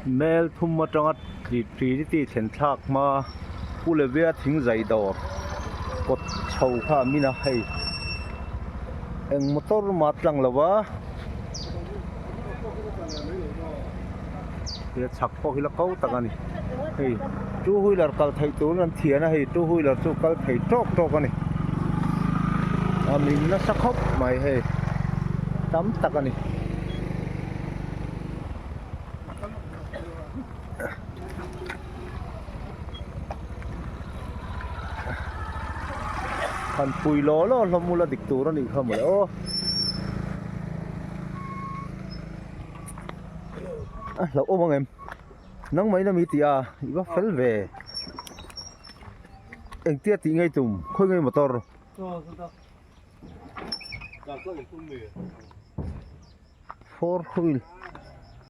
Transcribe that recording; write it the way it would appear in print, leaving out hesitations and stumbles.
Mel thum atanga Trinity thlen thlak hma Pu Levia thing zai dawr kawt chho kha a min a hei eng motor mah tlang lo va he chhak pawh hi la ko tak a ni hei two wheeler kal theih turin an thian a hei two wheeler chu kal thei tawk tawk a ni a min nasa khawp mai hei tam tak a ni. Han pui law law hlawm ula dik tur a nih kha mawle aw. A hlauh awm ang em? Nangmah in a mi tih a, i va fel ve. Engtia tih ngei tum? Khawi ngei motor? Four wheel.